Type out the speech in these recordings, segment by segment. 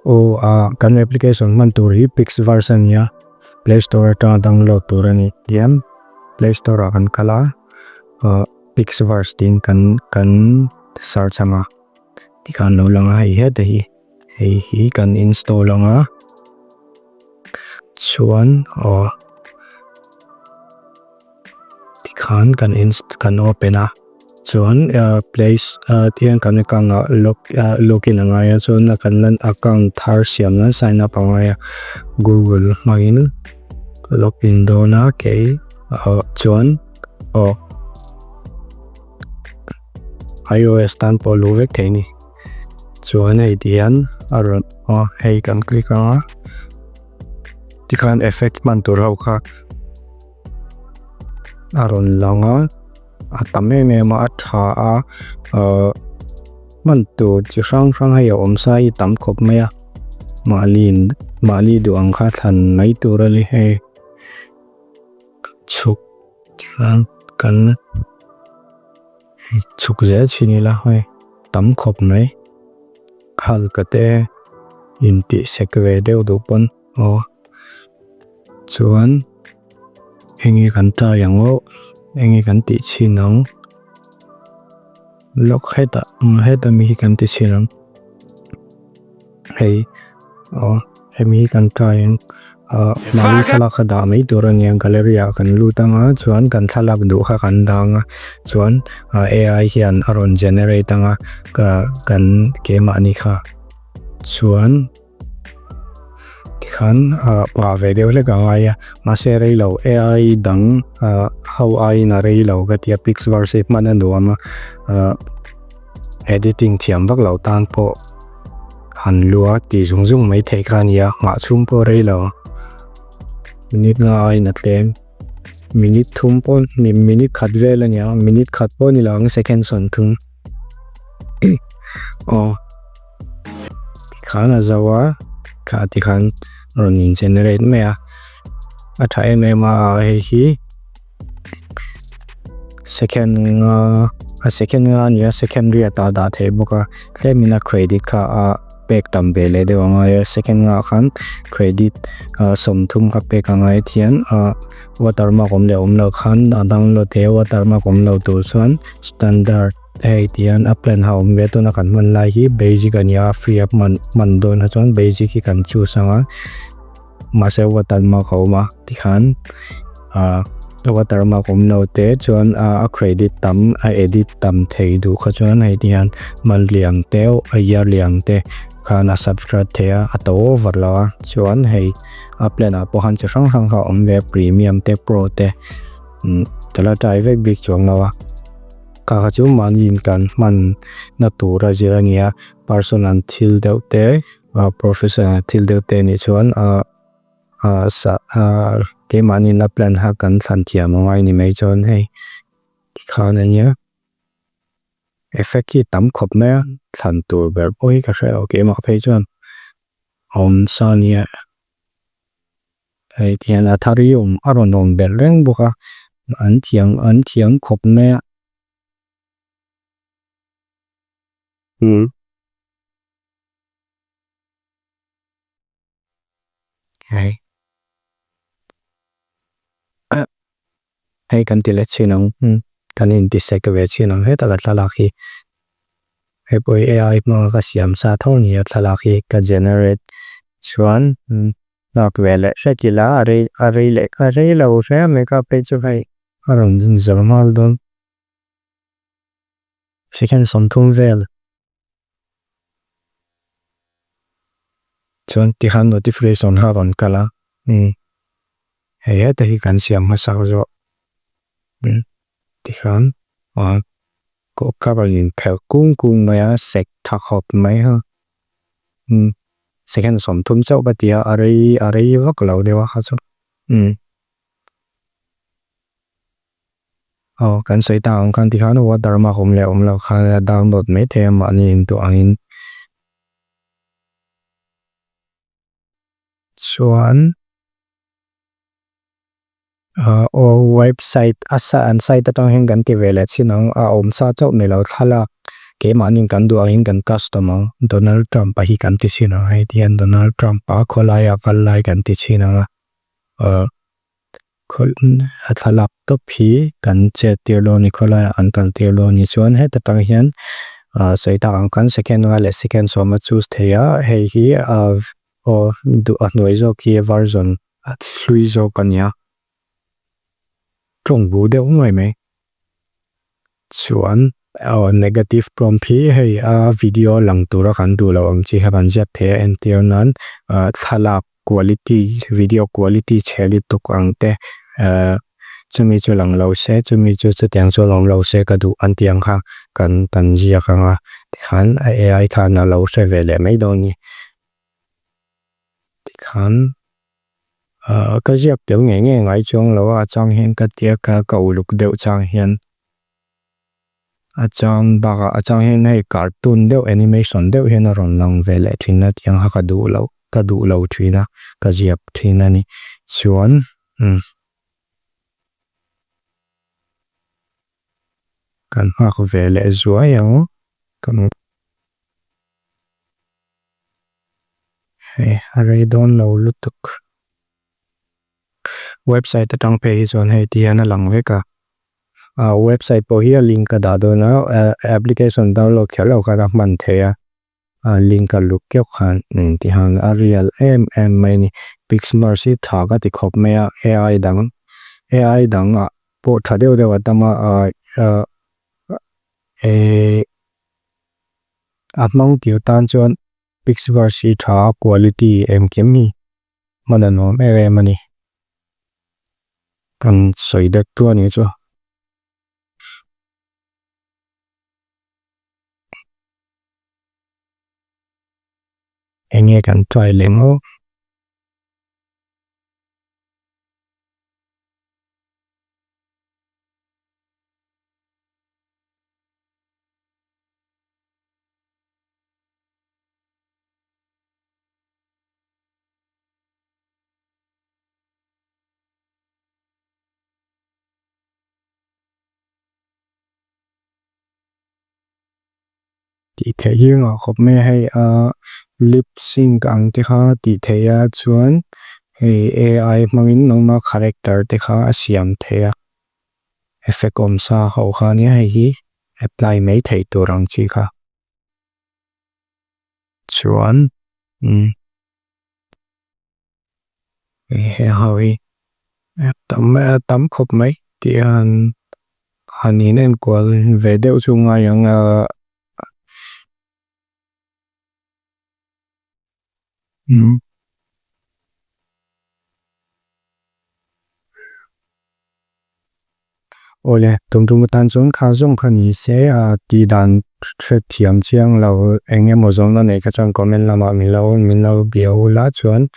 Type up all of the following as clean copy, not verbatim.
O kan application man tur hi Pixverse ania, Play Store atanga download tur ani. Tihian Play Store ah kan kal a, Pixverse tiin kan kan search anga, tikhan alo lang a hei heta hi, hei hi kan install anga, chuan aw tikhan kan kan open a, chuan play tihian kan account ah login a ngai a, chuan kan account thar siam nan sign up a ngai a, Google hmangin ka login dawn a kei chuan aw iOS tan pawh luh vek thei a ni. Chuan hei tihian a rawn aw hei kan click anga tikhan effect hman tur ho kha a rawn lang a, a tam em em a, a tha a, ahh hman tur chi hrang hrang hei a awm sa hi tam khawp mai a, mahni mahni duh ang kha thlan mai tur a ni hei chhuk tikhan kan chhuk zel chhin ila hei tam khawp mai halka te intih sek ve deuh duh pawn aw chuan enge kan try ang aw enge kan tih chhin ang lawk hetah heta mi hi kan ti chhin ang hei aw hemi hi kan try ang ah mahni thlalak kha dah mai tur a nia gallery ah kan lut anga chuan kan thlalak duh kha kan dah anga chuan A_I hian a rawn generate anga kan keimahni kha chuan tikhan ah ve deuh hlek a ngai a mahse rei lo A_I dang ho aiin a rei lo ka ti a Pixverse hi hman a nuam a editing thiam vak loh tan pawh han lua tih zung zung mai theih kha a ni a nghah chhung pawh rei lo minute nga aiin a tlem minute thum pawh minute khat vel a ni ang minute khat pawh ni lo ang second sawmthum aw tikhan a zo a kha tikhan rawn in generate mai a a tha em em a hei hi second nga a second nga a ni a second riat ah a dah theih bawk a tlemin a credit kha a pek tam ve leh deuh ang a second nga ah khan credit sawmthum kha pek a ngai thian ah watermark awm leh awm loh khan a download theih a watermark awm loh tur chuan standard hei tihian a plan a awm ve a tuna kan hman lai hi basic a ni a free a hman hman dawn ah chuan basic hi kan choose ang a mahse watermark a awm a tikhan ah watermark awm lo te chuan a credit tam a edit tam thei duh kha chuan hei tihian monthly ang te a yearly ang te khan a subscribe theih a a to over lo a chuan hei a plan ah pawh khan chi hrang hrang kha a awm ve a premium te pro te ka la try vek bik chuang lo a kha kha chu mahni in kan hman na tur a zir a ni a personal thil deuh te professional thil deuh te anih chuan keimahni la plan kha kan thlan thiam a ngai ni mai chuan hei tikhan a nia effect hi tam khawp mai a thlan tur ber pawh hi ka hre lo keimah phei chuan awm sa nia hei tihian a thar hi awm a rawn awm ber reng bawk a an thiam an thiam khawp mai a. Hei hei kan ti leh chin ang kan in ti sek ve chin ang heta ka thlalak hi hei pawh hi A_I hmanga ka siam sa tho a ni a thlalak hi ka generate chuan nghak ve leh hret ila a rei a rei leh a rei lo hle a mai ka phei chu hei a rawn zar nghal dawn second sawmthum vel. Chuan tikhan notification kha a rawn kal a hei heta hi kan siam hmasak zawh tikhan ka rawn inphelh kung kung mai a sek tha khawp mai a second sawmthum chauh ka ti a a rei a rei vak lo deuh a kha chu. Aw kan sawi tak ang khan tikhan watermark awm leh awm loh khan a download mai thei a mahni intuah angin chuan aw website a an site atang hian kan ti ve leh chin ang a awm sa chauh ni lo thlalak. Keimahniin kan duh angin kan custom ang. Donald Trump a hi kan ti chhin ang hei tihian Donald Trump a khawlaia kal lai kan ti chhin ang a. A thlalak tawp hi kan chet tir lo ni khawlaia an kal tir lo ni chuan heta tang hian sawi tak ang khan second nga leh second sawm a choose thei a hei hi aw a hnuai zawk hi version a hlui zawk a nia. Tawng bu deuh nuai mai. Chuan aw negative prompt hi hei a video lang tura kan duh loh ang chi kha kan ziak thei a entir nan thlalak quality video quality chhe lutuk ang te chumi chu lang lo se chumi chu chutiang chu awm lo se ka duh an tih ang kha kan kan ziak ang a tikhan a A_I khan a lo hre ve leh mai dawn a ni. Tikhan ka ziak tel ngei ngei ngai chuang lo a chang hian ka tia ka ka uluk deuh chang hian a chang bakah a chang hian hei cartoon deuh animation deuh hian a rawn lang ve leh thin a tiang kha ka duh loh ka duh lo thin a ka ziak thin a ni chuan umm kan nghak ve leh zuai ang kan hei a rei dawn lo lutuk. Website atang phei hi chuan hei tihian a lang vek a, website pawh hi a link a dah dawn a, application download kher loh khan a hman theih a, link a luk keuh khan tihian a real em em mai a ni. Pixmers hi tha ka ti khawp mai a, A_I dang A_I dang ah pawh tha deuh deuh a tam a, a hmang tir tan chuan Pixverse hi tha a quality engkim hi hman a nuam em em a ni. Kan sawi dek tu a ni chu. Enge kan try leh maw. Tih theih hi ngah khawp mai a hei a lip sync ang te kha tih theih a chuan hei A_I hmangin nangma character te kha a siam theih a effect awm sa ho kha nia hei hi apply mai theih tur ang chi kha chuan umm hei ho hi tam khawp mai tih han han in enkual ve deuh chu ngai ang a. Awle, tum tum tan chuan kha zawng kha ni se a tih dan hrethiam chiang lo eng emaw zawng na nei kha chuan comment lamah min lo min lo bia ula chuan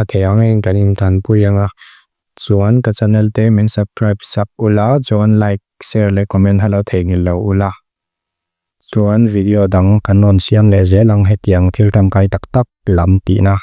a thei ang engin kan intanpui ang a. Chuan ka channel te min subscribe sak ula chuan like, share leh comment ha lo theihnghilh lo ula. Chuan video dang kan rawn siam leh zel ang hetiang thil tangkai tak tak lam tihna.